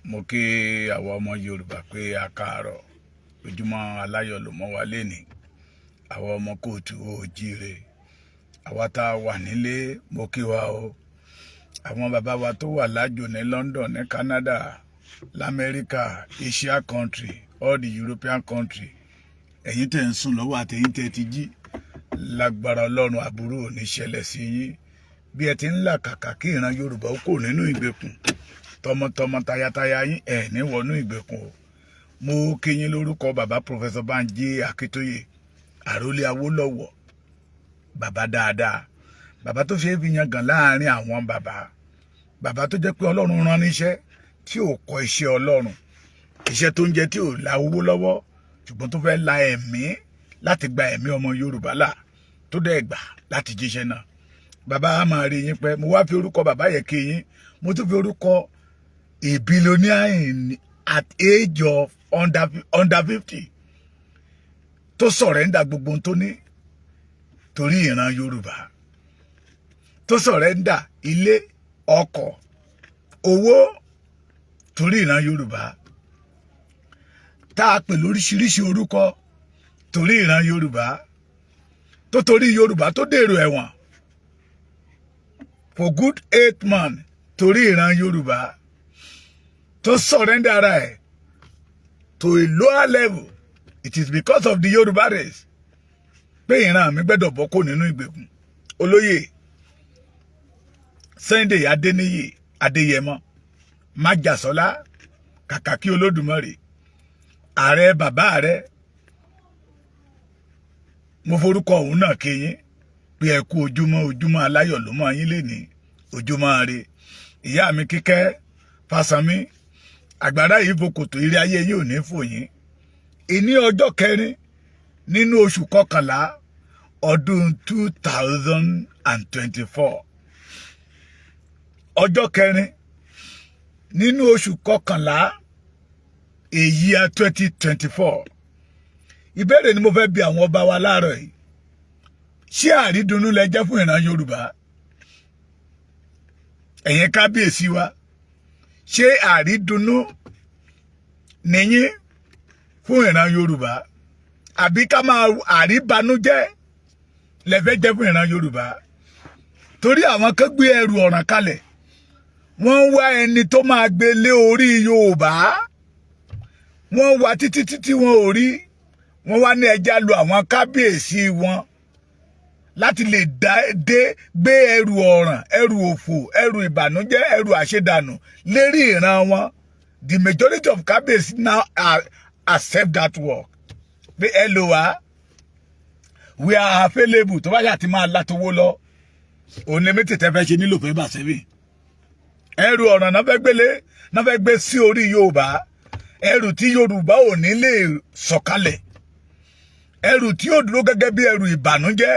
Mo kí àwọn ọmọ Yorùbá pé a káàárọ̀. Ojúmọ́ aláyọ̀ ló mọ́ wa lénìí. Àwọn ọmọ káàárọ̀ oòjíire, àwa tá a wà nílé, mo kí wa o. Àwọn bàbá wa tó wà lájò ní London, ní Canada, lamẹ́ríkà, Asia country, all the European country, ẹ̀yin tẹ̀ ń sùn lọ́wọ́ àtẹ̀yin tẹ̀ ti jí, lágbára Ọlọ́run, aburú ò ní ṣẹlẹ̀ sí yín. Bí ẹ ti ń là kàkà kí ìran Yorùbá ó kò nínú ìgbèkùn, tọmọtọmọ, tayataya yín, ẹ̀ ní wọnú ìgbèkùn o. Mo kí yín lórúkọ bàbá Professor Banji Akíntóyè, àròlé Awólọ́wọ̀, bàbá dáadáa, bàbá tó ṣe é fi yangàn láàrin àwọn bàbá, bàbá tó jẹ́ pé Ọlọ́run rán níṣẹ́ tí ò kọ iṣẹ́ Ọlọ́run, iṣẹ́ tó ń jẹ tí ò la owó lọ́wọ́, ṣùgbọ́n tó fẹ́ la ẹ̀mí láti gba ẹ̀mí ọmọ Yorùbá là, tó dẹ̀ gbà láti jíṣẹ́ náà. Bàbá, á máa rí yín pẹ́. Mo wá fi orúkọ bàbá yẹn kí yín. Mo tún fi orúkọ a billionaire at age of under 50 tó surrender gbogbo ohun tó ní torí ìran Yorùbá, tó surrender ilé, ọkọ̀, owó torí ìran Yorùbá, tá a pè lóríṣiríṣi orúkọ torí ìran Yorùbá, tó torí Yorùbá tó dèrò ẹ̀wọ̀n for good 8 months torí ìran Yorùbá, tó surrender ara ẹ̀ to a lower level. It is because of the Yorùbá race pé ìran mi gbẹ́dọ̀ bọ́ kó nínú ìgbèkùn. Olóyè Sunday Adéníyì Adéyẹmọ Májàsọ́lá, kàkà kí Olódùmarè, ààrẹ, bàbá rẹ, mo forúkọ òun náà kí yín pé ẹ kú ojúmọ́. Ojúmọ́ aláyọ̀ ló mọ́ yín lénìí, ojúmọ́ re. Ìyá mi Kíkẹ́ Fásánmi, àgbàrá yìí fokòtò, eré ayé yìí ò ní fò yín. Ìní ọjọ́ kẹrin nínú oṣù kọkànlá, ọdún 2024, ọjọ́ kẹrin nínú oṣù kọkànlá, èyí 2024. Ìbéèrè ni mo fẹ́ bi àwọn ọba wa láàárọ̀ yìí: ṣé àrídùnnú lẹ jẹ́ fún ìran Yorùbá? Ẹ̀yin kábíyèsí wa, ṣé àrídùnnú nìyín fún ìran Yorùbá, àbí ká máa àríbanújẹ́ lẹ fẹ́ jẹ́ fún ìran Yorùbá? Torí àwọn kan gbé ẹrù ọ̀ràn kalẹ̀, wọ́n ń wá ẹni tó máa gbé lé orí Yorùbá. Wọ́n wá títí títí, wọn ò rí. Wọ́n wá ní ẹja lu àwọn kábíyèsí wọn láti lè dé gbé ẹrù ọ̀ràn, ẹrù òfò, ẹrù ìbànújẹ́, ẹrù àṣedànù lérí ìran wọn. The majority of kábíyèsí now are, accept that work pé ẹ lò wá, we are available. Tó bá yà ti máa látowó lọ, òun ni méjì tẹ́ fẹ́ ṣe nílò fẹ́ bà sẹ́fì. Ẹrù ọ̀ràn náà fẹ́ gbélé, náà fẹ́ gbé sí orí Yorùbá, ẹrù tí Yorùbá ò ní lè sọ̀kalẹ̀, ẹrù tí yóò dúró gẹ́gẹ́ bí ẹrù ìbànújẹ́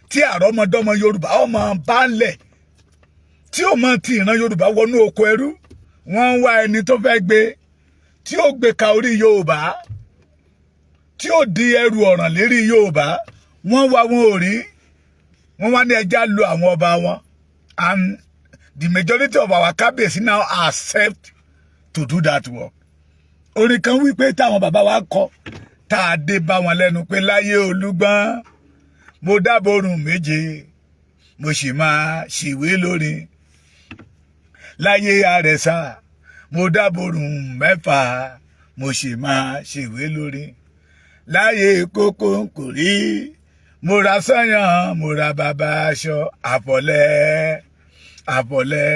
tí àrọ́mọdọ́mọ Yorùbá ọmọ bá ń lẹ̀, tí ó mọ ti ìran Yorùbá wọnú oko ẹrú. Wọ́n ń wá ẹni tó fẹ́ gbé, tí ó gbé ka orí Yorùbá, tí ó di ẹrù ọ̀ràn lérí Yorùbá. Wọ́n wá, wọn ò rí. Wọ́n wá ní ẹja lo àwọn ọba wọn, and the majority of our kábíyèsí now accept to do that work. Orin kan wípé táwọn bàbá wa kọ, tá a dé bá wọn lẹ́nu pé láyé Olúgbọ́n, mo dáborùn méje, mo sì máa ṣìwé lórí. Láyé Àrẹ̀sà, mo dáborùn mẹ́fà, mo sì máa ṣìwé lórí. Láyé kókó kò rí, mo ra sányàn, mo ra bàbá aṣọ. Àfọ̀lẹ́, àfọ̀lẹ́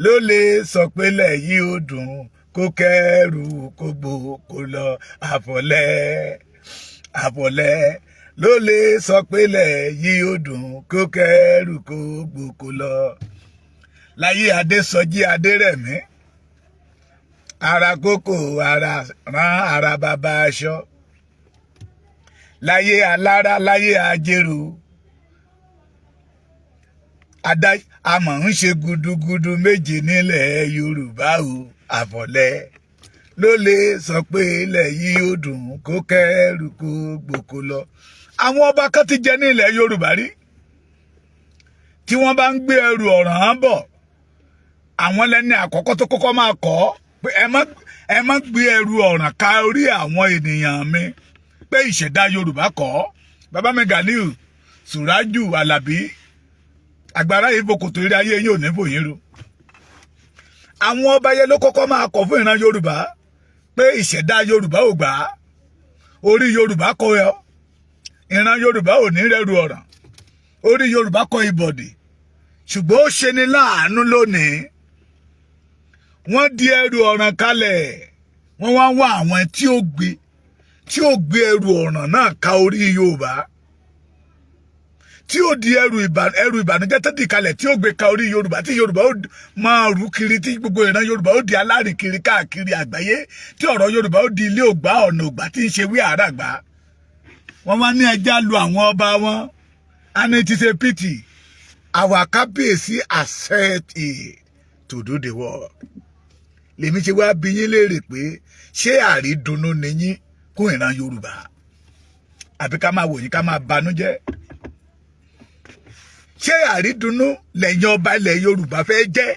ló lè sọ pé lẹ́yìn ó dùn, kó kẹ́rù kó gbó kó lọ. Àfọ̀lẹ́, àfọ̀lẹ́ ló lè sọ pé lẹ́yìn ó dùn, kó kẹ́rù kó gbó kó lọ. Láyé Adésọjí Adérẹ̀mí, ara kókò, ara rán, ara bàbá aṣọ. Láyé Alára, láyé Ajérò, adá àmọ̀ ń ṣe gudugudu méje nílẹ̀ Yorùbá o. Àfọ̀lẹ́ ló lè sọ pé ilẹ̀ yìí ó dùn, kó kẹ́rù kó gbòkó lọ. Àwọn ọba kan ti jẹ ní ilẹ̀ Yorùbá rí, tí wọ́n bá ń gbé ẹrù ọ̀ràn án bọ̀, àwọn lẹ́ni àkọ́kọ́ tó kọ́kọ́ máa kọ́. Pé ẹ má gbé ẹrù ọ̀ràn ka orí àwọn ènìyàn mi, pé ìṣẹ̀dá Yorùbá kọ́. Bàbá mi Ganiu Suraju Alabi, àgbàrá yìí fòkòtò eré ayé yìí ò ní fòyín ru. Àwọn ọba yẹn ló kọ́kọ́ máa kọ̀ fún ìran Yorùbá pé ìṣẹ̀dá Yorùbá ò gbà á, orí Yorùbá kọ ẹ, ìran Yorùbá ò ní rẹ́rù ọ̀ràn, orí Yorùbá kọ ìbọ̀dì. Ṣùgbọ́n ó ṣe ni láàánú lónìí, wọ́n di ẹrù ọ̀ràn kalẹ̀, wọ́n wá ń wá àwọn tí ó gbé ẹrù ọ̀ràn náà ka orí Yorùbá, tí ó di ẹrù ìbànújẹ́ tó dì kalẹ̀, tí ó gbé ka orí Yorùbá, tí Yorùbá ó máa rú kiri, tí gbogbo ìran Yorùbá ó di alárìnkiri káàkiri àgbáyé, tí ọ̀rọ̀ Yorùbá ó di ilé ògbà ọ̀nà ògbà tí ń ṣe wí àràgbá. Wọ́n wá ní ẹja lu àwọn ọba wọn, and it is a pity our kábíyèsí accept it to do the work. Lèmi ṣe wá bi yín léèrè pé ṣé àrídùnnú ni yín kún ìran Yorùbá, àbí ká máa wò yín ká máa banújẹ́? Ṣé àrídùnnú lẹ́yìn ọba ilẹ̀ Yorùbá fẹ́ jẹ́?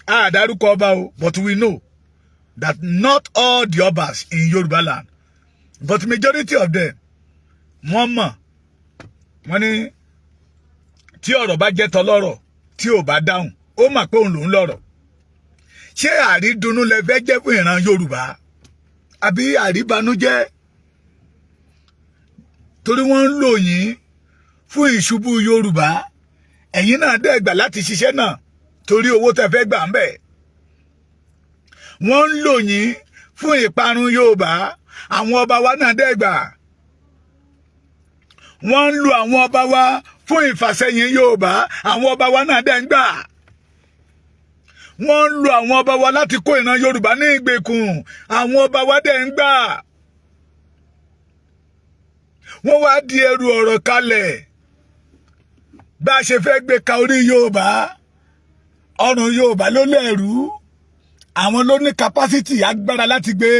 A dárúkọ ọba o, but we know that not all the obas in Yorùbá land, but majority of them, wọ́n mọ̀. Wọ́n ní tí ọ̀rọ̀ bá jẹ́ tọlọ́rọ̀, tí ò bá dáhùn, ó mà pé òun lòún lọ́rọ̀. Ṣé àrídùnnú lẹ fẹ́ jẹ́ fún ìran Yorùbá, àbí àríbanújẹ́? Torí wọ́n ń lò yín fún ìṣubú Yorùbá, ẹ̀yin náà dẹ́ gbà láti ṣiṣẹ́ náà torí owó tẹ́ fẹ́ gbà ń bẹ̀. Wọ́n ń lò yín fún ìparun Yorùbá, àwọn ọba wa náà dẹ́ gbà. Wọ́n ń lo àwọn ọba wa fún ìfàsẹ́yìn Yorùbá, àwọn ọba wa náà dẹ́ ń gbà. Wọ́n ń lo àwọn ọba wa láti kó ìran Yorùbá ní ìgbèkùn, àwọn ọba wa dẹ̀ ń gbà. Wọ́n wá di ẹrù ọ̀rọ̀ kalẹ̀ bá a ṣe fẹ́ gbé ka orí Yorùbá. Ọrùn Yorùbá ló lẹ́rú, àwọn ló ní capacity, agbára láti gbé.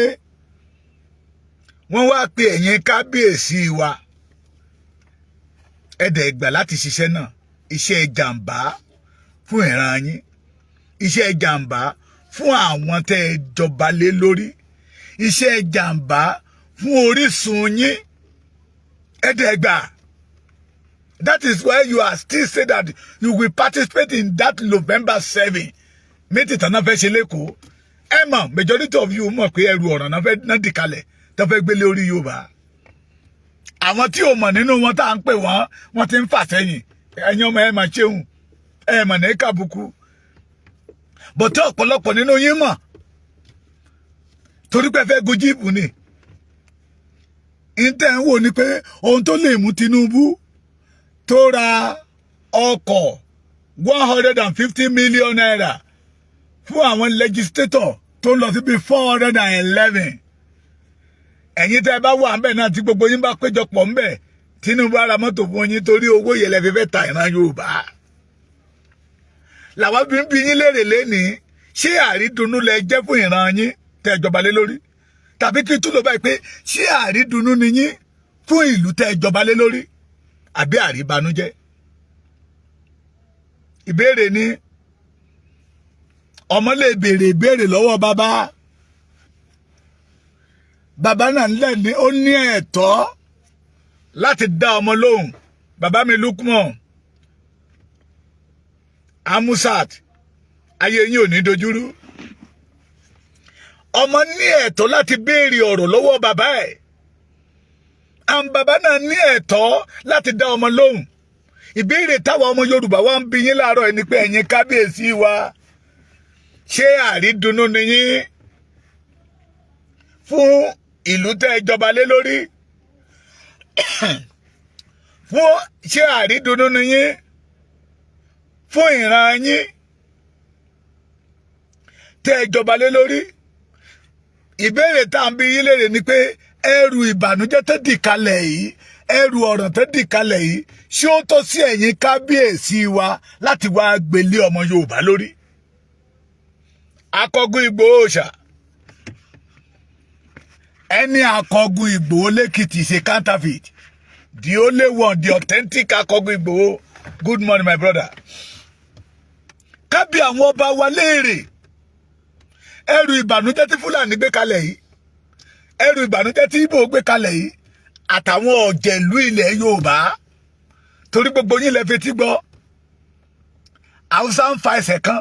Wọ́n wá pe ẹ̀yin kábíyèsí wa, ẹ̀dẹ̀ ìgbà láti ṣiṣẹ́ náà, iṣẹ́ jàǹbá fún ìran yín, iṣẹ́ jàǹbá fún àwọn tẹ́ ẹ jọba lé lórí, iṣẹ́ jàǹbá fún orísun yín, ẹ̀dẹ̀ gbà. That is why you are still say that you will participate in that November 7 meeting tán náà fẹ́ ṣe l'Ékòó. Ẹ mọ̀, majority of you mọ̀ pé ẹrù ọ̀ràn náà fẹ́ náà dì kalẹ̀ tó fẹ́ gbélé orí Yorùbá. Àwọn tí ò mọ̀ nínú wọn tá à ń pè wọ́n, wọ́n ti ń fà sẹ́yìn. Ẹ̀yin ọmọ ẹ̀ mà ṣeun, ẹ̀ mà ní kàbùkù bọ̀tí ọ̀pọ̀lọpọ̀ nínú yín mọ̀, torí pé fẹ́ gun jeep ni. Ìtẹ̀ ń wò ni pé ohun tó lè mú Tinubu tó ra ọkọ̀ ₦150 million fún àwọn legislator tó ń lọ sí bíi 411, ẹ̀yin tẹ́ ẹ bá wà ńbẹ̀ náà, tí gbogbo yín bá péjọpọ̀ ńbẹ̀, Tinubu á ra mọ́tò fún yín, torí owó yẹn lẹ fi fẹ́ ta ìran Yorùbá. Làwọn bí ń bi yín léèrè lénìí, ṣé àrídùnnú lẹ jẹ́ fún ìran yín tẹ́ ẹ jọba lé lórí? Tàbí kí tún ló báyìí pé ṣé àrídùnnú ni yín fún ìlú tẹ́ ẹ jọba lé lórí, àbí àríbanújẹ́? Ìbéèrè ni. Ọmọ lè béèrè ìbéèrè lọ́wọ́ bàbá, bàbá náà lẹ̀ ní ó ní ẹ̀tọ́ láti dá ọmọ lóhùn. Bàbá mi Lukman Amusat, ayé yín ò ní dojúrú. Ọmọ ní ẹ̀tọ́ láti béèrè ọ̀rọ̀ lọ́wọ́ bàbá ẹ̀, àwọn bàbá náà ní ẹ̀tọ́ láti dá ọmọ lóhùn. Ìbéèrè táwa ọmọ Yorùbá wa ń bi yín láàárọ̀ yìí ni pé ẹ̀yin kábíyèsí wa, ṣé àrídùnnú ni yín fún ìlú tẹ́ ẹ jọba lé lórí? Fún ṣé àrídùnnú ni yín fún ìran yín tẹ́ ẹ jọba lé lórí? Ìbéèrè tá à ń bi yín léèrè ni pé ẹrù ìbànújẹ́ tó dì kalẹ̀ yìí, ẹrù ọ̀ràn tó dì kalẹ̀ yìí, ṣé ó tọ́ sí ẹ̀yin kábíyèsí wa láti wá gbélé ọmọ Yorùbá lórí? Akọgun Ìgbòho ṣà, ẹni akọgun Ìgbòho lẹ́kìtì ṣe counterfeit, the only one, the authentic akọgun Ìgbòho. Good morning, my brother. Kábí àwọn ọba wa léèrè. Ẹrù ìbànújẹ́ tí Fúlàní gbé kalẹ̀ yìí, ẹrù ìbànújẹ́ tí Ìgbò gbé kalẹ̀ yìí, àtàwọn ọ̀jẹ̀lú ilẹ̀ Yorùbá, torí gbogbo yín lẹ fetí gbọ́, Haúsá ń fa ẹsẹ̀ kan,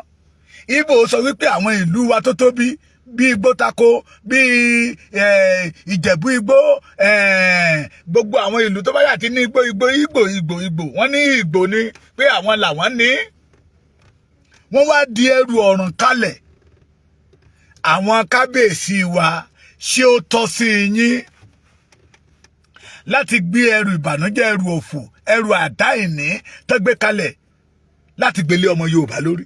Ìgbò sọ wípé àwọn ìlú wa tó tóbi bíi Igbótako, bíi Ìjẹ̀bú Igbó, gbogbo àwọn ìlú tó bá yà ti ní igbó, igbó, Ìgbò, Ìgbò, Ìgbò, wọ́n ní Ìgbò ni pé àwọn làwọn ní. Wọ́n wá di ẹrù ọ̀ràn kalẹ̀. Àwọn kábíyèsí wa, ṣé ó tọ́ sí yín láti gbé ẹrù ìbànújẹ́, ẹrù òfò, ẹrù àdáìní tó gbé kalẹ̀ láti gbélé ọmọ Yorùbá lórí?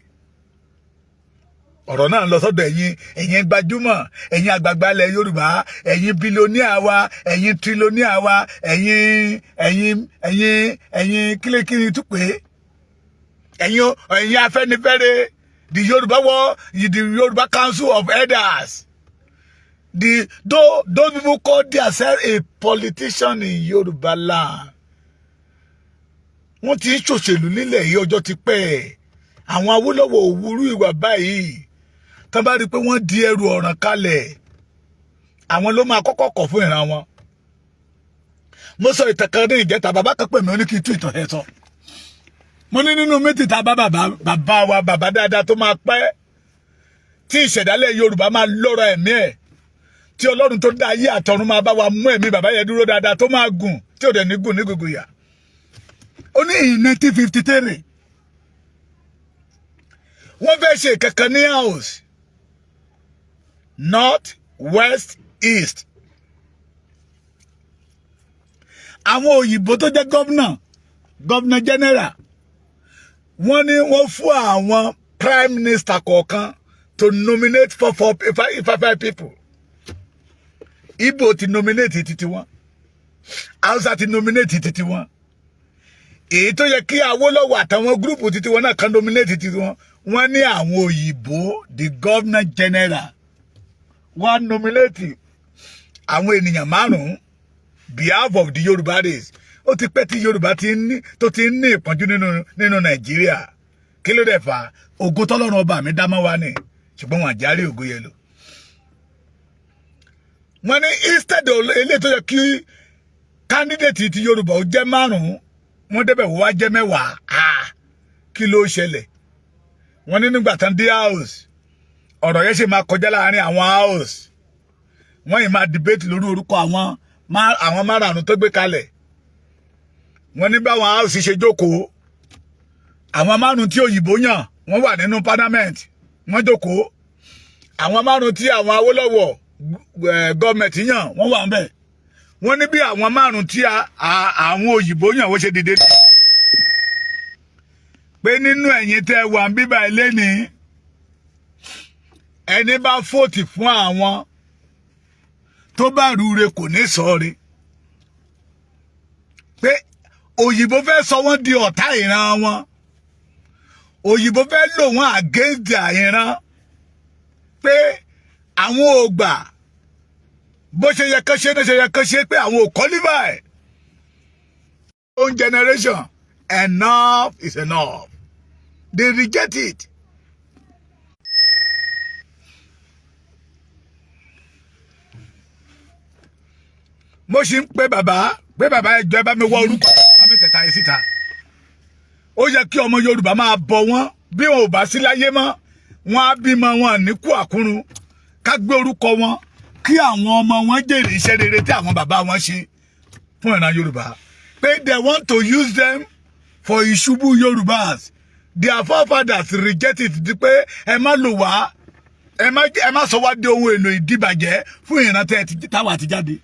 Ọ̀rọ̀ náà lọ sọ́dọ̀ ẹ̀yin, ẹ̀yin gbajúmọ̀, ẹ̀yin àgbààgbà ilẹ̀ Yorùbá, ẹ̀yin billionaire wa, ẹ̀yin trillionaire wa, ẹ̀yin kílékíní tún pé ẹ̀yin Afẹ́nifẹ́re, the Yorùbá wọ, the Yorùbá Council of Elders, the though those people call themselves a politician in Yorùbá land. Wọ́n ti ń ṣòṣèlú nílẹ̀ yìí, ọjọ́ ti pẹ́. Àwọn Awólọ́wọ̀ òwúrú ìwà báyìí tán bá rí i pé wọ́n di ẹrù ọ̀ràn kalẹ̀, àwọn ló máa kọ́kọ́ kọ̀ fún ìran wọn. Mo sọ ìtàn kan ní ìjẹta, bàbá kan pè mí, ó ní kí n tú ìtàn yẹn sọ. Mo ní nínú méjì tá a bá bàbá, bàbá wa, bàbá dáadáa tó máa pẹ́, tí ìṣẹ̀dálẹ̀ Yorùbá máa lọ́rọ̀ ẹ̀mí ẹ̀, tí Ọlọ́run tó dá ayé àtọ̀run máa bá wa mú ẹ̀mí bàbá yẹn dúró dáadáa, tó máa gùn, tí ò dẹ̀ ní gùn ní gbogbo yà. Ó ní in 1953, wọ́n fẹ́ ṣe kankan ní house, north, west, east. Àwọn òyìnbó tó jẹ́ governor, governor general, wọ́n ní wọ́n fún àwọn prime minister kọ̀ọ̀kan to nominate four, four, five, five people. Igbo ti nominate títí wọn, Hausa ti nominate títí wọn. Èyí tó yẹ kí Awólọ́wọ̀ àtàwọn group títí wọn náà kan nominate títí wọn, wọ́n ní àwọn òyìnbó, the governor general, wọ́n nominate àwọn ènìyàn márùn-ún behalf of the Yorùbá race. Ó ti pẹ́ tí Yorùbá ti ń ní, tó ti ń ní ìpọ́njú nínú Nàìjíríà. Kí ló dẹ̀ fà á? Ògo tọ́lọ́run ọba mi dá mọ́ wa ni, ṣùgbọ́n wọn àjárí ògo yẹn lò. Wọ́n ní instead eléyìí tó yẹ kí candidate ti Yorùbá ó jẹ́ márùn-ún, wọ́n débẹ̀, wọ́n wá jẹ́ 10. Kí ló ṣẹlẹ̀? Wọ́n ní nígbà tán dé house, ọ̀rọ̀ yẹn ṣe máa kọjá láàrin àwọn house, wọ́n yìí máa debate lórí orúkọ àwọn márààrún tó gbé kalẹ̀. Wọ́n ní báwọn house ṣe jókòó, àwọn márùn tí òyìnbó yàn, wọ́n wà nínú parliament, wọ́n jókòó. Àwọn márùn tí àwọn Awólọ́wọ̀ gọ́ọ̀mẹ̀ntì yàn, wọ́n wà ńbẹ̀. Wọ́n ní bí àwọn márùn tí àwọn òyìnbó yàn, wọ́n ṣe dìde pé nínú ẹ̀yin tẹ́ wà ń bíbá ilé ní, ẹni bá vote fún àwọn tó bá rúure kò ní sọ̀rí pé òyìnbó fẹ́ sọ wọ́n di ọ̀tá ìran wọn, òyìnbó fẹ́ lò wọ́n against their ìran, pé àwọn ò gbà bó ṣe yẹ kán ṣe ní ṣe yẹ kán ṣe, pé àwọn ò qualify. Own generation, enough is enough. They reject it. Mo ṣì ń pè bàbá pé bàbá, ẹjọ́, ẹ bá mi wọ orúkọ bàbá mẹ́tẹ̀ẹ̀ta yìí síta. Ó yẹ kí ọmọ Yorùbá máa bọ wọ́n. Bí wọn ò bá sí láyé mọ́, wọn á bímọ wọn ní kú àkúrun, ká gbé orúkọ wọn kí àwọn ọmọ wọn jèrè iṣẹ́ rere tí àwọn bàbá wọn ṣe fún ìran Yorùbá. Pé they want to use them for ìṣubú Yorùbás. Their forefathers reject it, di pé ẹ má lò wá, ẹ má sọ wá di ohun èlò ìdíbàjẹ́ fún ìran tẹ́ táwa ti jáde.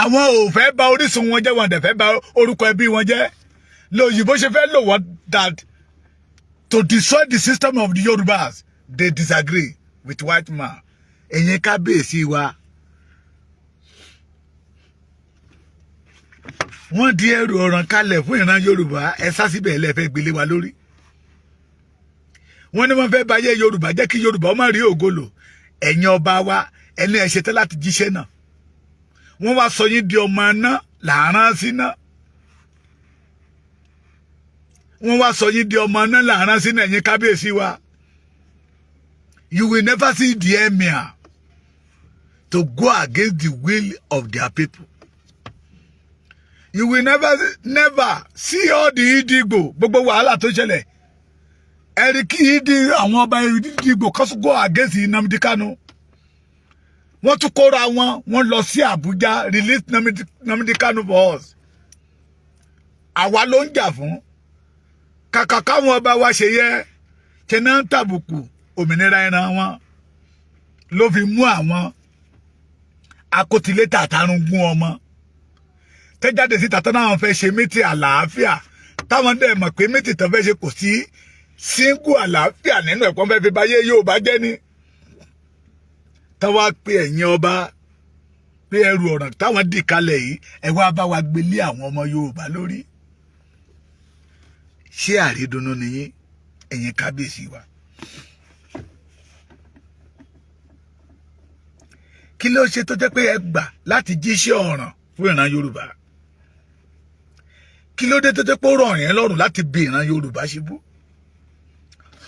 Àwọn ò fẹ́ bà orísun wọn jẹ́, wọn dẹ̀ fẹ́ bà orúkọ ẹbí wọn jẹ́. Lóyìnbó ṣe fẹ́ lò wọ́n that to destroy the system of the Yorubas. They disagree with white man. Ẹ̀yin kábíyèsí wa, wọ́n di ẹrù ọ̀ràn kalẹ̀ fún ìran Yorùbá, ẹ sá síbẹ̀, lẹ́fẹ̀ẹ́ gbélé wa lórí. Wọ́n ní wọ́n fẹ́ báyé Yorùbá jẹ́ kí Yorùbá ó má rí ògo lò. Ẹ̀yin ọba wa, ẹni ẹ̀ ṣetán láti jíṣẹ́ náà, wọ́n wá sọ yín di ọmọ náà làárán sí náà. Wọ́n wá sọ yín di ọmọ náà làárán sí náà. Ẹ̀yin kábíyèsí wa, You will never see the emir to go against the will of their people. You will never, never see all the Idigbo. Gbogbo wàhálà tó ṣẹlẹ̀, ẹ̀rí kí ìdí àwọn ọba Ìdìgbò kan go against Nnamdi Kanu. Wọ́n tún kóra wọn, wọ́n lọ sí Àbújá, "Release Nnamdi Kanu for us." Àwa ló ń jà fún. Kàkà káwọn ọba wa ṣe yẹ ṣe náà ń tàbùkù òmìnira ìran wọn, ló fi mú àwọn akótilétà àtàrùngún ọmọ tẹ́jáde síta tán náà fẹ́ ṣe meeting àlàáfíà, táwọn dẹ̀ mọ̀ pé meeting tó fẹ́ ṣe, kò sí síngù àlàáfíà nínú ẹ̀kọ́, fẹ́ fi báyé Yorùbá jẹ́ ni. Táwa pé ẹ̀yin ọba pé ẹrù ọ̀ràn táwọn dì kalẹ̀ yìí, ẹ wá bá wa gbélé àwọn ọmọ Yorùbá lórí. Ṣé àrídùnnú nìyí, ẹ̀yin kábíyèsí wa? Kí ló ṣe tó jẹ́ pé ẹ gbà láti jíṣẹ́ ọ̀ràn fún ìran Yorùbá? Kí ló dé tó jẹ́ pé ó rọ̀ yẹn lọ́rùn láti bí ìran Yorùbá ṣubú?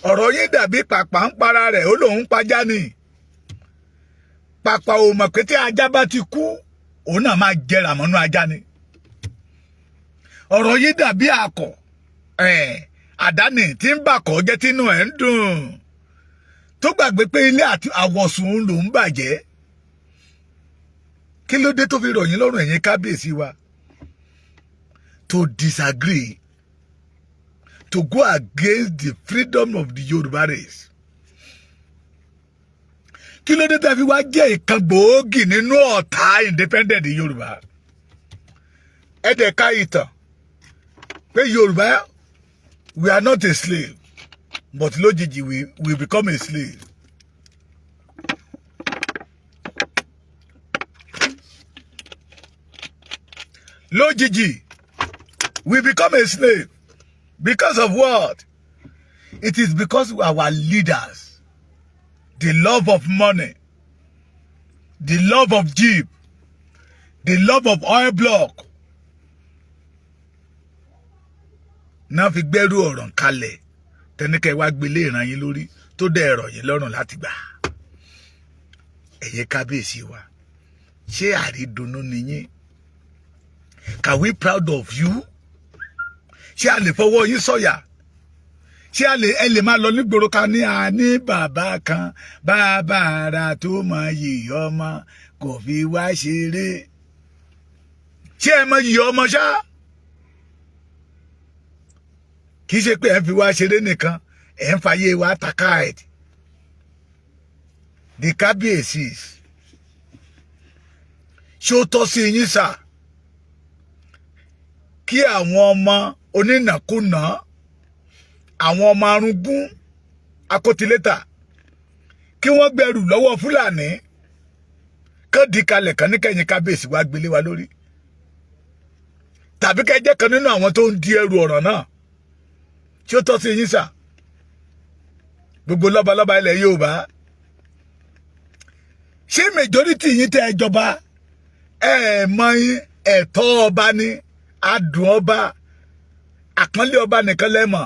Ọ̀rọ̀ yín dàbí pàpà ń para rẹ̀, ó lòun pajá ni. Pàpà ò mọ̀ pé tí ajá bá ti kú, òun náà máa jẹrà mọ́nú ajá ni. Ọ̀rọ̀ yín dàbí àkọ̀ àdánì tí ń bàkọ́ jẹ́, tínú ẹ̀ ń dùn, tó gbàgbé pé ilé àti àwọ̀sùn òun lòún bàjẹ́. Kí ló dé tó fi rọ̀ yín lọ́rùn, ẹ̀yin kábíyèsí wa, to disagree, to go against the freedom of the Yorùbá race? Kí ló dé tẹ́ fi wá jẹ́ ìkan gbòógì nínú ọ̀tá independent Yorùbá? Ẹ dẹ̀ ká ìtàn pé Yorùbá, we are not a slave, but lójijì we become a slave. Lójijì we become a slave because of what? It is because our leaders, the love of money, the love of jeep, the love of oil block náà fi gbẹ́rù ọ̀ràn kalẹ̀ tẹnikẹ́ wá gbélé ìran yín lórí, tó dẹ̀ ẹ̀rọ̀ yín lọ́rùn láti gbà. Ẹ̀yẹ kábíyèsí wa, ṣé àrídùnnú ni yín? Can we proud of you? Ṣé a lè fọwọ́ yín sọ̀yà? Ṣé a lè, ẹ lè máa lọ nígboro ká ní a ní bàbá kan, bàbá ara tó mọ yìí, ọmọ kò fi wá ṣeré? Ṣé ẹ mọ yìí ọmọ ṣá? Kì í ṣe pé ẹ ń fi wá ṣeré nìkan, ẹ ń fàyè wá takáìtì. The kábíyèsí, ṣé ó tọ́ sí yín sà kí àwọn ọmọ onínàkúnà, àwọn ọmọ arúgún akótilétà, kí wọ́n gbẹrù lọ́wọ́ Fúlàní kán di kalẹ̀ kan ní kẹ́yìn kábíyèsí wá gbélé wa lórí, tàbí kẹ́ kan nínú àwọn tó ń di ẹrù ọ̀ràn náà? Tí ó tọ́ sí yín sà, gbogbo lọ́balọ́ba ilẹ̀ Yorùbá? Ṣé majority yín tẹ́ ẹ jọba, ẹ mọ ẹ̀tọ́ ọba ní adùn ọba, àpọ́nlé ọba nìkan lẹ́mọ̀?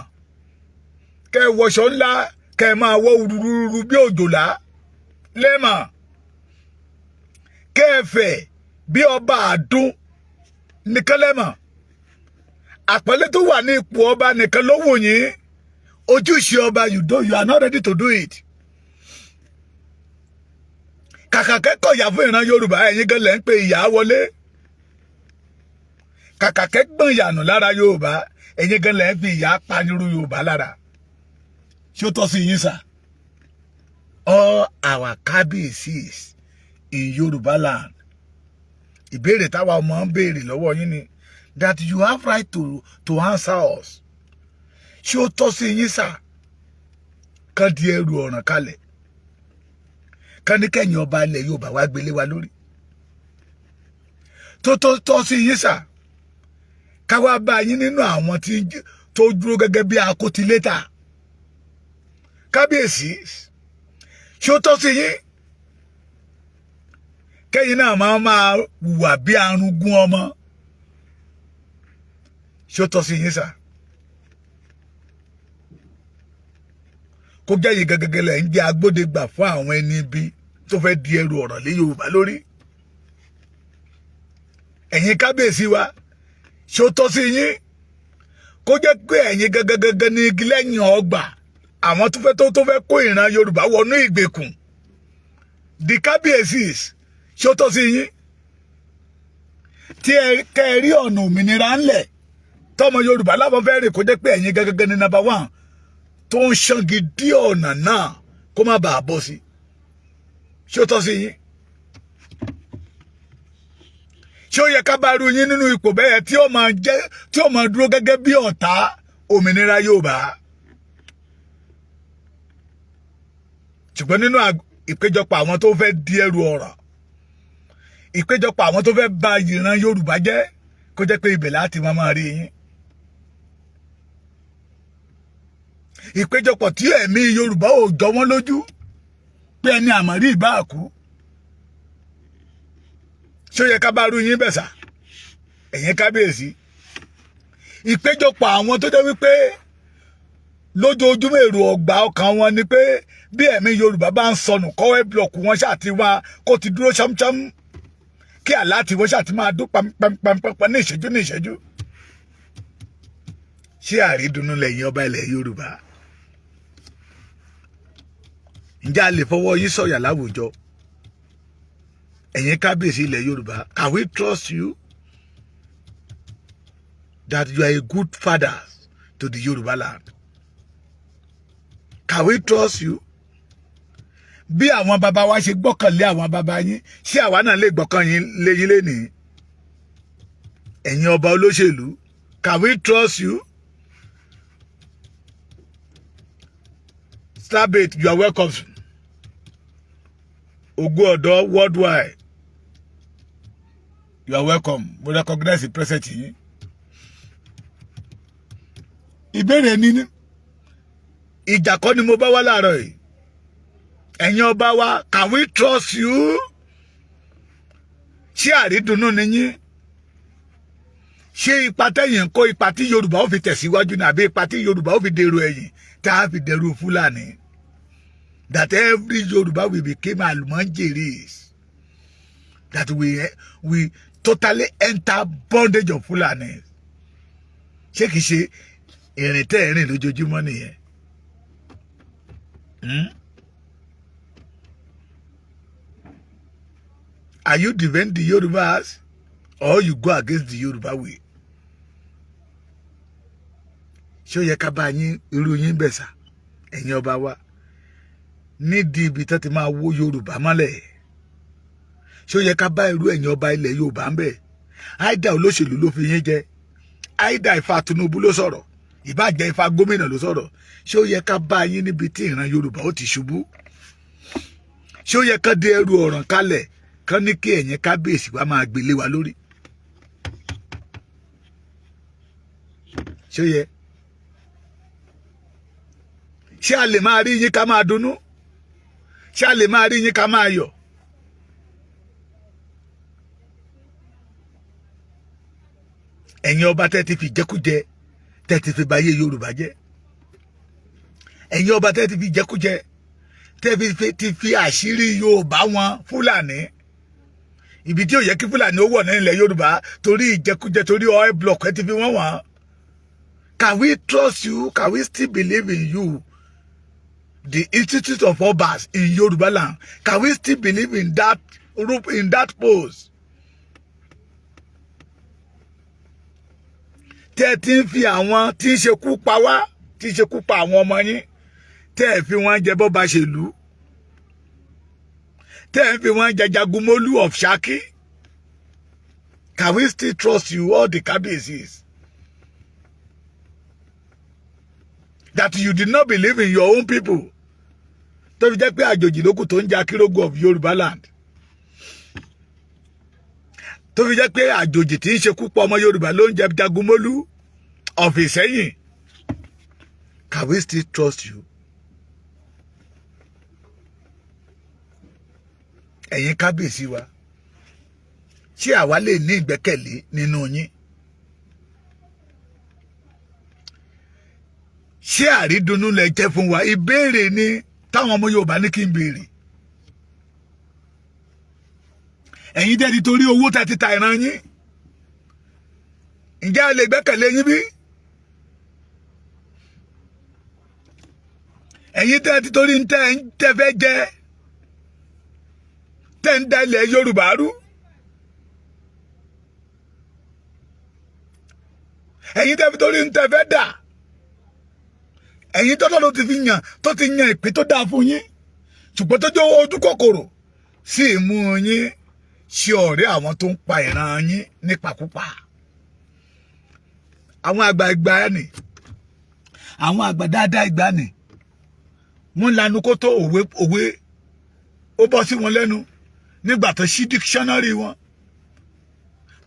Kẹ́ ẹ wọṣọ ńlá, kẹ́ ẹ máa wọ́ rúrúrú bí òjòlá lẹ́mọ̀, kẹ́ ẹ fẹ̀ bí ọba àdún nìkan lẹ́mọ̀, àpọ́nlé tó wà ní ipò ọba nìkan ló wù yín. Ojúṣe ọba, you do, you are not ready to do it. Kàkà kẹ́kọ̀ọ́ ìyá fún ìran Yorùbá, ẹ̀yin gan lẹ́ ń pe ìyá wọlé. Kàkà kẹ́gbọ̀n ìyànù lára Yorùbá, ẹ̀yin gan lẹ́ ń fi ìyá panirú Yorùbá lára. Ṣé ó tọ́ sí yín sà, all our kábíyèsís in Yorùbá land? Ìbéèrè táwa ọmọ ń béèrè lọ́wọ́ yín ni that you have right to answer us. Ṣé ó tọ́ sí yín sà kán di ẹrù ọ̀ràn kalẹ̀, kán ní kẹ́yìn ọba ilẹ̀ Yorùbá wá gbélé wa lórí? Tó tọ́ sí yín sà káwá bá yín nínú àwọn tí tó dúró gẹ́gẹ́ bí akótilétà? Kábíyèsí, ṣé ó tọ́ sí yín kẹ́yìn náà máa máa hùwà bí arúgún ọmọ? Ṣé ó tọ́ sí yín sà? Kó jẹ́ yìí gẹ́gẹ́ lẹ̀ ń jẹ́ agbódegbà fún àwọn ẹni ibi tó fẹ́ di ẹrù ọ̀ràn lé Yorùbá lórí. Ẹ̀yin kábíyèsí wa, ṣé ó tọ́ sí yín kó jẹ́ pé ẹ̀yin gẹ́gẹ́gẹ́gẹ́ ní igi lẹ́yìn ọgbà àwọn tó fẹ́ tó fẹ́ kó ìran Yorùbá wọnú ìgbèkùn? The kábíyèsí, ṣé ó tọ́ sí yín tí ẹ kẹ́ ẹ rí ọ̀nà òmìnira ńlẹ̀ tọmọ Yorùbá láwọn fẹ́ rè, kó jẹ́ pé ẹ̀yin gẹ́gẹ́gẹ́ ní number one tó ń ṣangi dí ọ̀nà náà kó má bàa bọ́ sí? Ṣé ó tọ́ sí yín? Ṣé ó yẹ ká bá irú yín nínú ipò bẹ́ẹ̀ tí ó máa jẹ́, tí ó máa dúró gẹ́gẹ́ bí ọ̀tá òmìnira Yorùbá? Ṣùgbọ́n nínú ìpéjọpọ̀ àwọn tó fẹ́ di ẹrù ọ̀ràn, ìpéjọpọ̀ àwọn tó fẹ́ ba ìran Yorùbá jẹ́, kó jẹ́ pé ibẹ̀ láti máa rí yín. Ìpéjọpọ̀ tí ẹ̀mí Yorùbá ò jọ wọ́n lójú pé ẹni àmọ̀rí ìbá kú, ṣé ó yẹ ká bá rú yín bẹ̀ sà, ẹ̀yin kábíyèsí? Ìpéjọpọ̀ àwọn tó jẹ́ wípé lójoojúmọ́ èrò ọgbà ọkàn wọn ni pé bí ẹ̀mí Yorùbá bá ń sọnù, kọ́wé blọọkù wọn ṣáà ti wá kó ti dúró ṣámṣám, kí àlá tí wọ́n ṣáà ti máa dún pampanpanpan ní ìṣẹ́jú ní ìṣẹ́jú. Ṣé àrídùnnú lẹ́yìn ọba ilẹ̀ Yorùbá? Ǹjẹ́ a lè fọwọ́ yín sọ̀yà láwùjọ, ẹ̀yin kábíyèsí ilẹ̀ Yorùbá? Can we trust you that you are a good father to the Yorùbá land? Can we trust you? Bí àwọn bàbá wa ṣe gbọ́kànlé àwọn bàbá yín, ṣé àwa náà lè gbọ́kàn yín lé yín lénìí, ẹ̀yin ọba olóṣèlú? Can we trust you? Starbait, you are welcome. Ògo Ọ̀dọ́ worldwide, you are welcome. We recognize the presence yín. Ìbéèrè ní ìjà kọ́ ni mo bá wá láàárọ̀ yìí. Ẹ̀yin ọba wa, can we trust you? Ṣé àrídùnnú ni yín? Ṣé ipa tẹ̀yìn ń kó, ipa tí Yorùbá ó fi tẹ̀síwájú ní, àbí ipa tí Yorùbá ó fi dèrò ẹ̀yìn, tá a fi dẹrù Fúlàní, that every Yorùbá will become almanjiris, that we totally enter bondage of Fulani? Ṣé kìí ṣe ìrìn tẹ́ ìrìn lójoojúmọ́ nìyẹn? Hmm? Are you defend the Yorubas or you go against the Yoruba way? Ṣé ó yẹ ká bá yín irú yín bẹ̀ sà, ẹ̀yin ọba wa, nídìí ibi tó ti máa wó Yorùbá mọ́lẹ̀? Ṣé ó yẹ ká bá irú ẹ̀yin ọba ilẹ̀ Yorùbá ń bẹ̀? Àìdá olóṣèlú ló fi yín jẹ, àìdá Ifá Tinubu ló sọ̀rọ̀, ìbàjẹ́ Ifá gómìnà ló sọ̀rọ̀, ṣé ó yẹ ká bá yín níbi tí ìran Yorùbá ó ti ṣubú? Ṣé ó yẹ ká dé ẹrù ọ̀ràn kalẹ̀ kán ní kí ẹ̀yin kábíyèsí wa máa gbélé wa lórí? Ṣé ó yẹ? Ṣé a lè máa rí yín ká máa dunnú? Ṣé a lè máa rí yín ká máa yọ̀? Ẹ̀yin ọba tẹ́ ti fi jẹkújẹ, tẹ́ ti fi bayé Yorùbá jẹ́, ẹ̀yin ọba tẹ́ ti fi jẹkújẹ, tẹ́ ti fi àṣírí Yorùbá wọn Fúlàní, ibi tí ò yẹ kí Fúlàní ó wọ̀ ní ilẹ̀ Yorùbá, torí ìjẹkújẹ, torí oil block, ẹ ti fi wọ́n wọ́n. Can we trust you? Can we still believe in you, the Institute of Obas in Yorùbá land? Can we still believe in that in that post? Tẹ́ ẹ ti ń fi àwọn tí ń ṣekú pa wá, tí ń ṣekú pa àwọn ọmọ yín, tẹ́ ẹ fi wọ́n jẹ bọ́ba ṣèlú, tẹ́ ẹ fi wọ́n jẹ Jagunmólú of Ṣakí. Can we still trust you, all the kábíyèsís, that you did not believe in your own people, tó fi jẹ́ pé àjòjì lókù tó ń jẹ Akérògùn of Yorùbá land, tó fi jẹ́ pé àjòjì tí ń ṣekú pa ọmọ Yorùbá ló ń jẹ Jagunmólú of Ìsẹ́yìn? Can we still trust you, ẹ̀yin kábíyèsí wa? Ṣé àwa lè ní ìgbẹ́kẹ̀lé nínú yín? Ṣé àrídùnnú lẹ jẹ́ fún wa? Ìbéèrè ni táwọn ọmọ Yorùbá ní kí n béèrè. Ẹ̀yin tẹ́ ti torí owó tẹ́ ti ta ìran yín, ǹjẹ́ a lè gbẹ́kẹ̀lé yín bí? Ẹ̀yin tẹ́ ti torí tẹ́ fẹ́ jẹ, tẹ́ ń da ilẹ̀ Yorùbá rú, ẹ̀yin tẹ́ fi torí tẹ́ fẹ́ dà, ẹ̀yin tọ́tọ́ ló ti fi yàn, tó ti yan ìpín tó dáa fún yín, ṣùgbọ́n tó jẹ́ ojú kòkòrò sí ìmú yín ṣe ọ̀rẹ́ àwọn tó ń pa ìran yín nípakúpa. Àwọn àgbà ìgbà ni, àwọn àgbà dáadáa ìgbà ni, wọ́n lanu kó tó òwe òwe ó bọ́ sí wọn lẹ́nu nígbà tó ṣí dictionary wọn.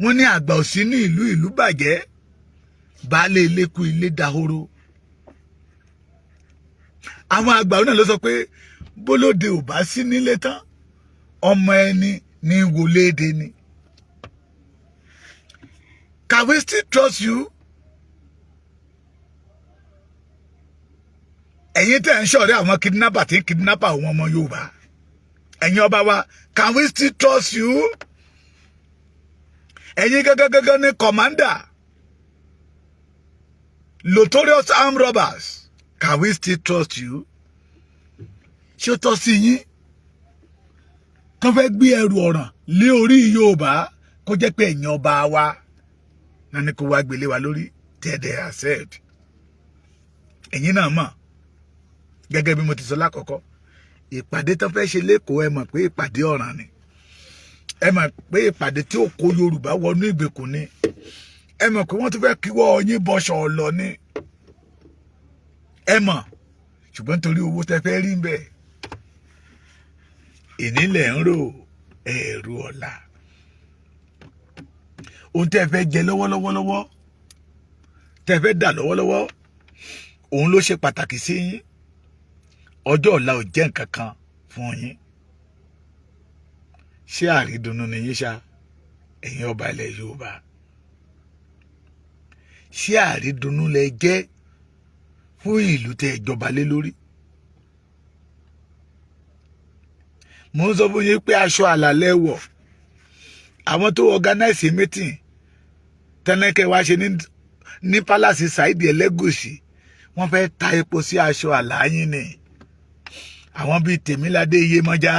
Wọ́n ní àgbà ò sí ní ìlú, ìlú bàjẹ́, baálé ilé kú, ilé dahoro. Àwọn àgbà náà ló sọ pé bólóde ò bá sí nílé tán, ọmọ ẹni ní wọléde ni. Can we still trust you? Ẹ̀yin tẹ̀ ń ṣọ̀rẹ́ àwọn kidnapper tí ń kidnapper àwọn ọmọ Yorùbá, ẹ̀yin ọba wa, can we still trust you? Ẹ̀yin gẹ́gẹ́gẹ́gẹ́ ní commander notorious armed robbers, can we still trust you? Ṣé ó tọ́ sí yín tó fẹ́ gbé ẹrù ọ̀ràn lé orí Yorùbá, kó jẹ́ pé ẹ̀yin ọba wa náà ní kó wá gbélé wa lórí tẹ́ẹ̀dẹ̀ accept? Ẹ̀yin náà mọ̀, gẹ́gẹ́ bí mo ti sọ lákọ̀ọ́kọ́, ìpàdé tó fẹ́ ṣe lẹ́kọ̀ọ́, ẹ mọ̀ pé ìpàdé ọ̀ràn ni. Ẹ mọ̀ pé ìpàdé tí ó kó Yorùbá wọnú ìgbèkùn ni. Ẹ mọ̀ pé wọ́n tún fẹ́ kíwọ́ yín bọ́ṣọ̀ ọ̀lọ́ ni. Ẹ mọ̀, ṣùgbọ́n nítorí owó tẹ fẹ́ rí bẹ́ẹ̀, ìnílẹ̀ ń rò ẹ̀rù ọ̀la. Ohun tẹ́ fẹ́ jẹ lọ́wọ́lọ́wọ́lọ́wọ́, tẹ́ fẹ́ dà lọ́wọ́lọ́wọ́, òun ló ṣe pàtàkì sí yín. Ọjọ́ ọ̀la ò jẹ́ nǹkan kan fún yín. Ṣé àrídùnnú ni yín ṣá, ẹ̀yin ọba ilẹ̀ Yorùbá? Ṣé àrídùnnú lẹ jẹ́ fún ìlú tẹ́ ìjọba lé lórí? Mo ń sọ fún yín pé aṣọ àlàlẹ́ wọ̀. Àwọn tó organize meeting tẹ́nẹ́kẹ́ wá ṣe ní palace Saheed Ẹlẹ́gùṣì, wọ́n fẹ́ ta epo sí aṣọ àlà yín ni. Àwọn bíi Tèmíládé Iyemọjá,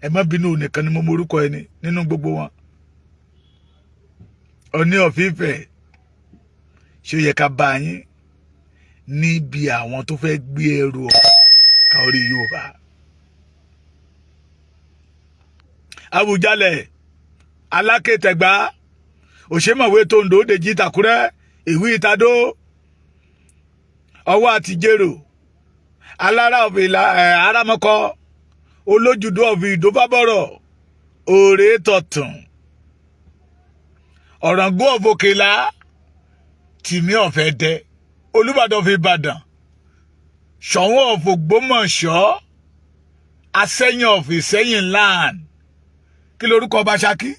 ẹ má bínú, nìkan ni mo morúkọ ẹni nínú gbogbo wọn. Ọọ̀ni of Ifẹ̀, ṣé ó yẹ ká bá yín níbi àwọn tó fẹ́ gbé ẹrù ọ̀ ká orí Yorùbá? Àwùjalẹ̀, Alákétẹ̀gbá, Òṣèmọ̀wé Tòǹdó, Dèjì Tàkúrẹ́, Ìwí Ìtàdó, Ọwọ́ àtijérò, Alára of Arámọ́kọ, Olójúdó of Ìdófábọ̀rọ̀, Òrè Tọ̀tún, Ọ̀ràngún of Òkèlá, Tìmí of Ẹdẹ, Olúbàdàn of Ìbàdàn, Ṣọ̀ún of Ògbómọ̀ṣọ́, Asẹ́yìn of Ìsẹ́yìn land. Kí lorúkọ ọba Ṣakí?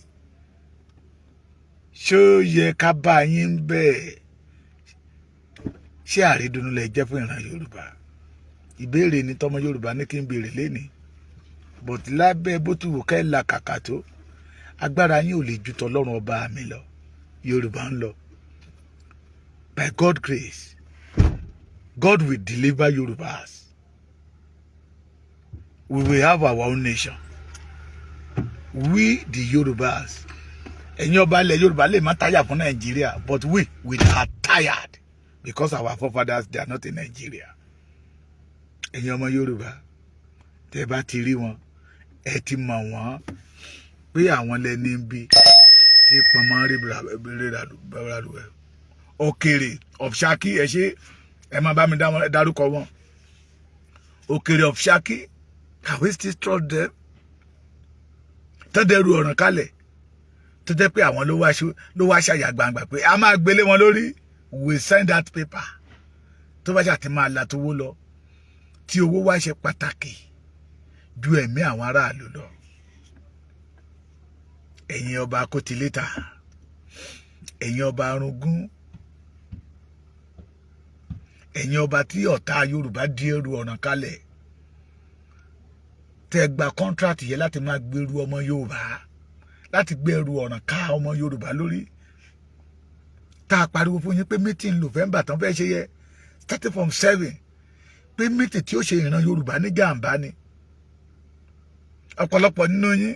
Ṣó yẹ ká bá yín bẹ́ẹ̀? Ṣé àrídùnnú lẹ jẹ́ fún ìran Yorùbá? Ìbéèrè ni tọmọ Yorùbá ní kí n béèrè lénìí. But lábẹ́ bó ti wù ká ẹ̀ là kàkà tó, agbára yín ò lè ju tọlọ́run ọba mi lọ. Yorùbá ń lọ. By God grace, God will deliver Yorùbás. We will have our own nation, we the Yorùbás. Ẹ̀yin ọba ilẹ̀ Yorùbá lè má táyà fún Nàìjíríà, but we are tired because our forefathers, they are not in Nigeria. Ẹ̀yin ọmọ Yorùbá, tẹ́ bá ti rí wọn, ẹ ti mọ̀ wọ́n pé àwọn lẹni ń bí tí pọnmọ́ rí rírà. Òkèrè of Ṣakí, ẹ ṣe, ẹ máa bá mi dárúkọ wọn. Òkèrè of Ṣakí, can we still trust them? Tọ́dẹ̀rù ọ̀ràn kalẹ̀ tó jẹ́ pé àwọn ló wá ṣàyà gbangba pé a máa gbélé wọn lórí. We send that paper tó bá ṣàti máa la tówó lọ, tí owó wá ṣe pàtàkì ju ẹ̀mí àwọn aráàlú lọ. Ẹ̀yin ọba akótilétà, ẹ̀yin ọba arúgún, Ẹ̀yin ọba tí ọ̀tá Yorùbá di ẹrù ọ̀ràn kalẹ̀, tẹ́ gba contract yẹn láti máa gbèrú ọmọ Yorùbá, láti gbé ẹrù ọ̀ràn ká ọmọ Yorùbá lórí, tá a pariwo fún yín pé meeting November tán fẹ́ ṣe yẹ, starting from 7, pé meeting tí ó ṣe ìran Yorùbá ní jàǹbá ni. Ọ̀pọ̀lọpọ̀ nínú yín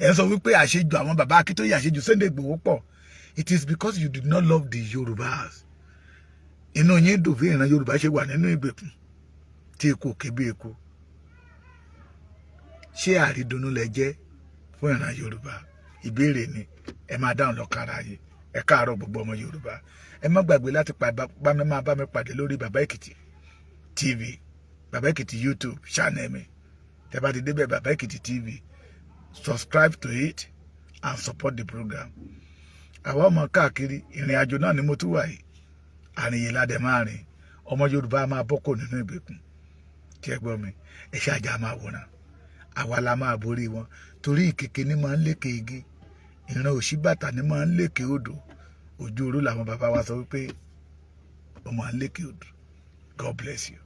ẹ̀ ń sọ wípé àṣejù àwọn bàbá Akíntóyè, àṣejù Sunday Igboho pọ̀. It is because you did not love the Yorùbás. Inú yín dùn bí ìran Yorùbá ṣe wà nínú ìgbèkùn tí eku òkè bí eku. Ṣé àrídùnnú lẹ jẹ́ fún ìran Yorùbá? Ìbéèrè ni, ẹ máa dáhùn lọ́kàn ara yìí. Ẹ káàárọ̀, gbogbo ọmọ Yorùbá. Ẹ má gbàgbé láti bá mi máa bá mi pàdé lórí Bàbá Èkìtì TV, Bàbá Èkìtì YouTube channel mi. Tẹ́ bá ti débẹ̀, Bàbá Èkìtì TV, subscribe to it and support the program. Àwa ọmọ káàkiri ìrìn àjò náà ni mo tún wà yìí. Àrìnyè ládẹ máa rìn. Ọmọ Yorùbá máa bọ́kò nínú ìgbèkùn tí ẹ gbọ́ mi. Ẹ ṣáàjà máa wòran. Àwa la máa borí wọn, torí ìkèké ní máa ń lékè igi, ìran òṣìbàtà ní máa ń lékè odò. Ojú oró làwọn bàbá wa sọ wípé ó máa ń lékè odò. God bless you.